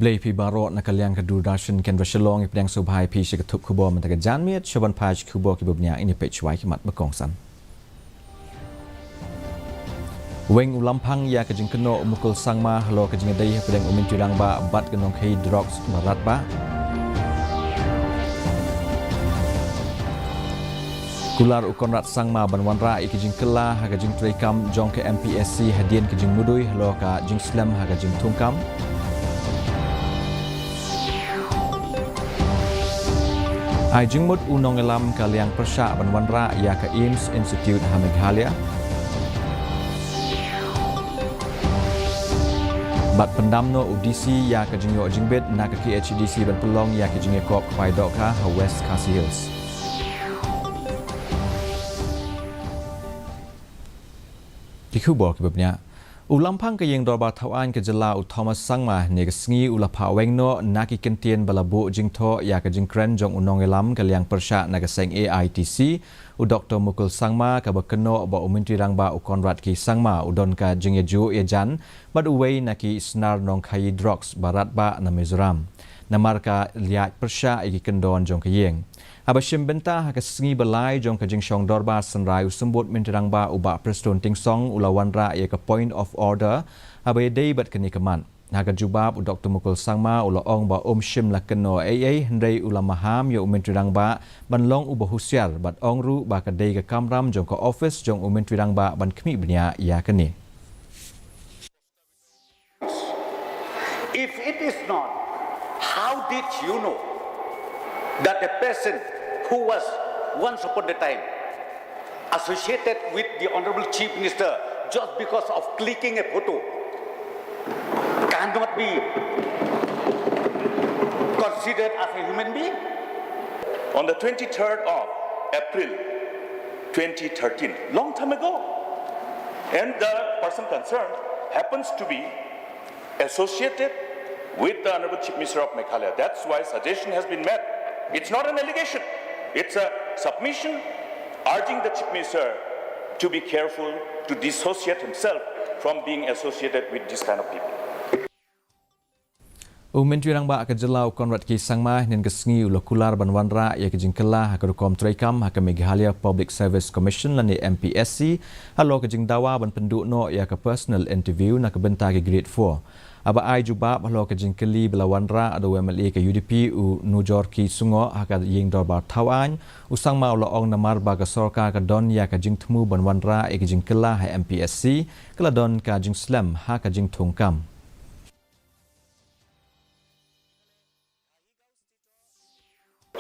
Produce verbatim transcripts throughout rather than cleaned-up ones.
Khublei phi baroh na ka liang ka Doordarshan Kendra Shillong. Ïa pdiang sngewbha ïa phi sha ka thup khubor mynta ka janmiet. Sha ban peit khubor kiba bniah, ngin ïa peit shuwa ki mat ba kongsan. Weng u Lamphang ïa ka jingkynnoh u Mukul Sangma halor ka jingïadei hapdeng u Myntri Rangbah bad ka nongkhaïi drugs ba radbah. Kular u Conrad Sangma ban wanrah ïa ka jingkylla ha ka jingtreikam jong ka M P S C hadien ka jingmudui halor ka jingslem ha ka jingthungkam. Ai jingmut u nongïalam ka liang pyrshah ban wanrah ïa ka AIIMS Institute ha Meghalaya. Bad pyndam noh u D C ïa ka jingïoh jingbit na ka K H A D C ban pynlong ïa ka jingïakop khwai dohkha ha West Khasi Hills. Ki khubor kiba bniah. U Lamphang ka Ïing Dorbar Thawaiñ ka jylla u Thomas Sangma, hynne ka sngi u la phah weng noh na ki kyntien ba la buh jingthoh ïa ka jingkren jong u nongïalam ka liang pyrshah na ka seng A I T C, u Doktor Mukul Sangma, kaba kynnoh ba u Myntri Rangbah u Conrad K Sangma u don ka jingïajuh ïajan bad uwei na ki snar nongkhaïi drugs ba radbah na Mizoram, namar ka la ïaid pyrshah ïa ki kyndon jong ka ïing. Haba shim bynta ha ka sngi ba lai jong ka jingshong dorbar synrai u Symbud Myntri Rangbah u Bah Prestone Tynsong u la wanrah ïa ka point of order haba ïadei bad kane ka mat. Ha ka jubab, u Doktor Mukul Sangma u la ong ba um shym la kynnoh ei ei, hynrei u la maham ïa u Myntri Rangbah ban long uba husiar bad ong ruh ba ka dei ka kamram jong ka office jong u Myntri Rangbah ban khmih bniah ïa kane. If it is not, how did you know that a person who was once upon a time associated with the Honorable Chief Minister just because of clicking a photo cannot be considered as a human being? On the twenty-third of April twenty thirteen, long time ago, and the person concerned happens to be associated with the Honorable Chief Minister of Meghalaya. That's why suggestion has been made. It's not an allegation. It's a submission urging the Chief Minister to be careful to dissociate himself from being associated with this kind of people. U Myntri Rangbah ka jylla u Conrad K Sangma hynnin ka sngi u la kular ban wanrah ïa ka jingkylla ha ka rukom treikam ha ka Meghalaya Public Service Commission lane M P S C halor ka jingdawa ban pynduh noh ïa ka personal interview na ka bynta ki grade four. Haba ai jubab halor ka jingkylli ba la wanrah da u M L A ka U D P u Nujor K Sangma ha ka Ïing Dorbar Thawaiñ, u Sangma u la ong namar ba ka sorkar ka don ïa ka jingthmu ban wanrah ïa ka jingkylla ha M P S C, ka la don ka jingslem ha ka jingthungkam.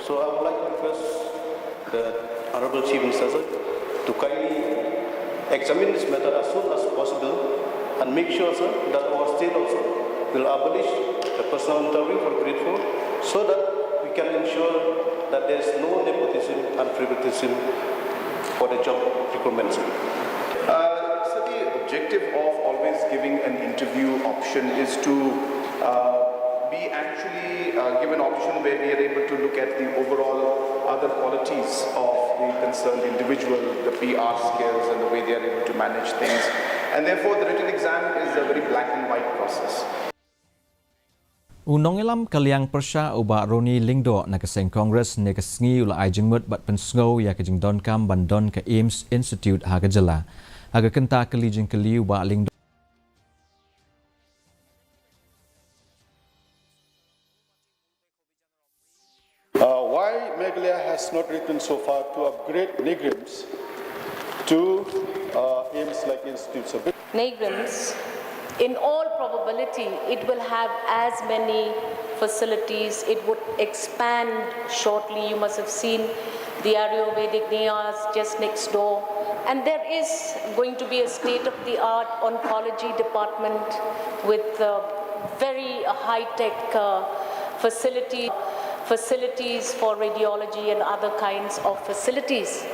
So I would like to request the Honorable Chief Minister, sir, to kindly examine this matter as soon as possible and make sure, sir, that our state also will abolish the personal interview for grade four so that we can ensure that there is no nepotism and favoritism for the job recruitment, sir. Uh, so the objective of always giving an interview option is to uh, be actually uh, give an option where we are able to look at the overall other qualities of the concerned individual, the P R skills and the way they are able to manage things. And therefore, the written exam is a very black and white process. U nongïalam ka liang pyrshah u Bah Ronnie Lyngdoh na ka seng Congress hynne ka sngi u la ai jingmut bad pynsngew ïa ka jingdonkam ban don ka AIIMS Institute ha ka jylla. Ha ka kynta kylli jingkylli u Bah Lyngdoh Uh, why Meghalaya has not written so far to upgrade NEIGRIHMS to uh, AIIMS like institutes of NEIGRIHMS, in all probability, it will have as many facilities. It would expand shortly. You must have seen the Ayurvedic Niyas just next door. And there is going to be a state-of-the-art oncology department with uh, very high-tech uh, facility, facilities for radiology and other kinds of facilities.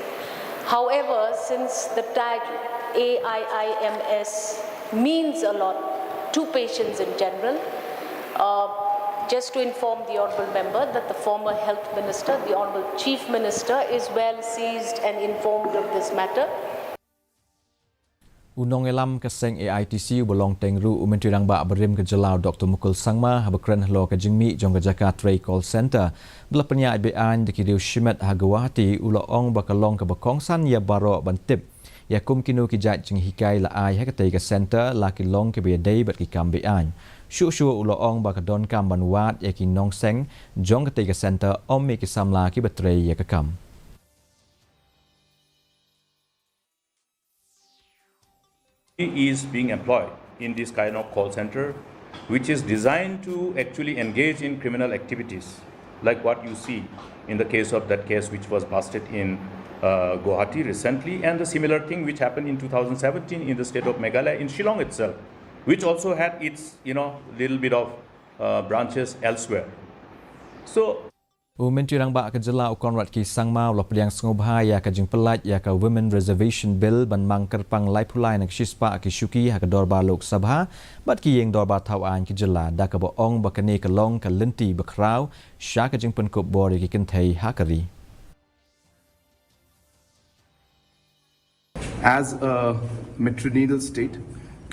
However, since the tag A I I M S means a lot to patients in general, uh, just to inform the Honourable Member that the former Health Minister, the Honourable Chief Minister, is well seized and informed of this matter. U nongïalam ka seng A I T C uba long teng ruh u Myntri Rangbah barim ka jylla u Doctor Mukul Sangma haba kren halor ka jingmih jong ka jaka trei call center ba la pynïaid be-aiñ da ki riew shimet ha Guwahati u la ong ba ka long kaba kongsan ïa baroh ban tip ïa kum kino ki jait jinghikai la ai ha katei ka center la ki long kiba ïadei bad ki kam be-aiñ. Shuh shuh u la ong ba ka donkam ban wad ïa ki nongseng jong katei ka center ym ïa ki samla kiba trei ïa ka kam. He is being employed in this kind of call center, which is designed to actually engage in criminal activities, like what you see in the case of that case which was busted in uh, Guwahati recently, and the similar thing which happened in two thousand seventeen in the state of Meghalaya, in Shillong itself, which also had its, you know, little bit of uh, branches elsewhere. So, U Myntri Rangbah ka jylla u Conrad K Sangma u la pdiang sngewbha ïa ka jingpyllait ïa ka Women Reservation Bill ban mang kyrpang laiphew lai na ka shispah ki shuki ha ka dorbar Lok Sabha bad ki ïing dorbar thaw aiñ ka jylla, da kaba ong ba kane ka long ka lynti bakhraw sha ka jingpynkup bor ïa ki kynthei ha ka ri. As a matrilineal state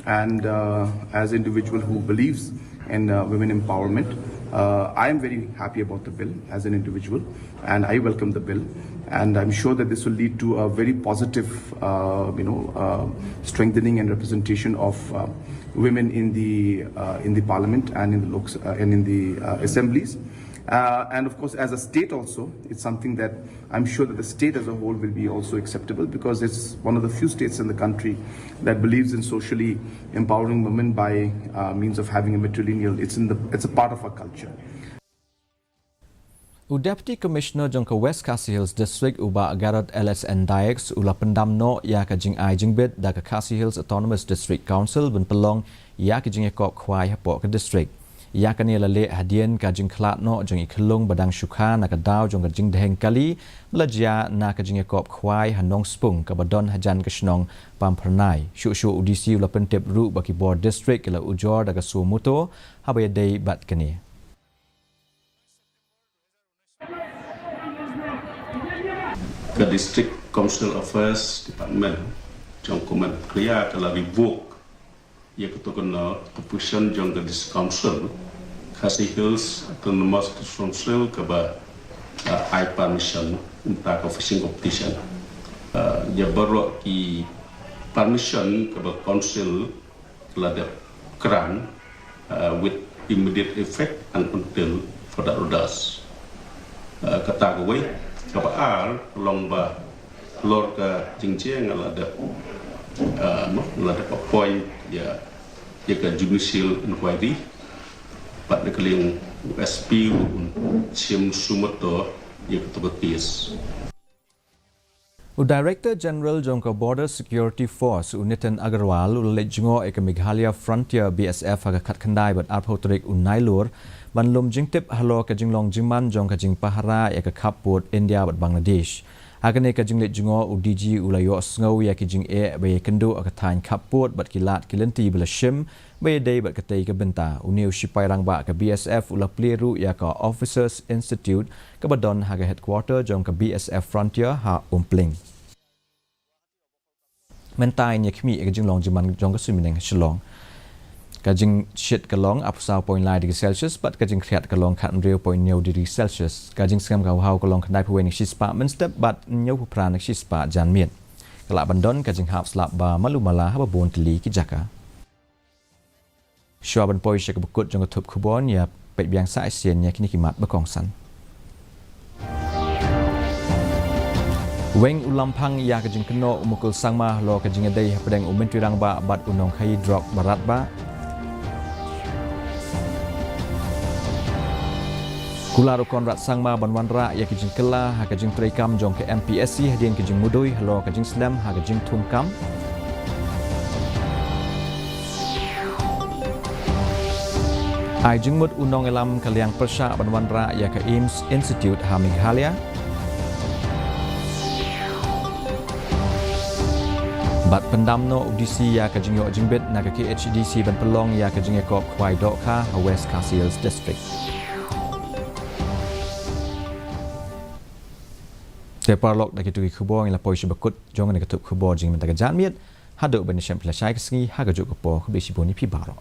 and uh, as individual who believes in uh, women empowerment, uh, I am very happy about the bill as an individual, and I welcome the bill. And I'm sure that this will lead to a very positive, uh, you know, uh, strengthening and representation of uh, women in the uh, in the parliament and in the loks uh, and in the uh, assemblies. Uh, and of course, as a state also, it's something that I'm sure that the state as a whole will be also acceptable, because it's one of the few states in the country that believes in socially empowering women by uh, means of having a matrilineal. It's in the it's a part of our culture. U Deputy Commissioner jong ka West Khasi Hills District u Bah Garod L S N Dykes u la pyndam noh ïa ka jingai jingbit da ka Khasi Hills Autonomous District Council ban pynlong ïa ka jingïakop khwai hapoh ka district. Ïa kane la leh hadien ka jingkhlad noh jong i khyllung ba dang shu kha na ka daw jong ka jingdheng kali ba la jia na ka jingïakop khwai ha Nongspung kaba don hajan ka shnong Pamphyrnai. Shuh shuh u D C u la pyntip ruh ba ki bor district ki la ujor da ka suo motor haba ïadei bad kane. Ka District Council Affairs Department jong ka Myntri Khlieh ka la revoke ïa kato ka notification jong ka District Council, Khasi Hills Autonomous District Council, kaba ai permission mynta ka fishing competition. Ïa baroh ki permission kaba Council la dep grant with immediate effect and until further orders. Kata kawei, kaba ar ka long ba halor ka jingjia nga la dep nga la dep appoint ïa ïa ka judicial inquiry bad na ka liang u S P un shim sumato ïa kato ka case. U Director General jong ka Border Security Force u Nitin Agarwal u la leit jngoh ïa ka Meghalaya Frontier B S F ha ka khatkhyndai bad arphew tarik u Nailur ban lum jingtip halor ka jinglong jingman jong ka jingpahara ïa ka khappud India bad Bangladesh. Ha kane ka jingleit jngoh u D G u la ïohsngew ïa ki jingeh ba ïakynduh ha ka thaiñ khappud bad ki lad ki lynti ba la shim ba ïadei bad katei ka bynta. Une u shipai rangbah ka B S F u la plie ruh ïa ka Officers Institute kaba don ha ka headquarter jong ka B S F Frontier ha Umpling. Mynta ngin ïa khmih ïa ka jinglong jingman jong ka suiñ bneng ha Shillong. Ka jingshit ka long arphew saw point lai degree Celsius bad ka jingkhriat ka long khathynriew point hynñiew degree Celsius. Ka jingsngem ka haw ka long khyndaiphew wei na ka shispah mynstep bad hynñiewphew phra na ka shispah janmiet. Ka lah ban don ka jinghap slap ba malu mala ha ba bun tylli ki jaka. Shuwa ban poi sha kaba kut jong ka thup khubor, ïa peit biang sa shisien ïa kine ki mat ba kongsan. Weng u Lamphang ïa ka jingkynnoh u Mukul Sangma halor ka jingïadei hapdeng u Myntri Rangbah bad u nongkhaïi drok Bharat Bah. Kular u Conrad Sangma ban wanrah ïa ka jingkylla ha ka jingtreikam jong ka M P S C hadien ka jingmudui halor ka jingslem ha ka jingthung kam. Ai jingmut u nongïalam ka liang pyrshah ban wanrah ïa ka AIIMS Institute ha Meghalaya. Bad pyndam noh u D C ïa ka jingïoh jingbit na ka K H A D C ban pynlong ïa ka jingïakop khwai dohkha ha West Khasi Hills District. Te paralok, da kitu ki khubor ngin la poi sha ba kut jong kane ka thup khubor jingmyntoi ka janmiet. Haduh ban ïashem phi lashai ka sngi ha kajuh ka por, khublei shibun ïa phi baroh.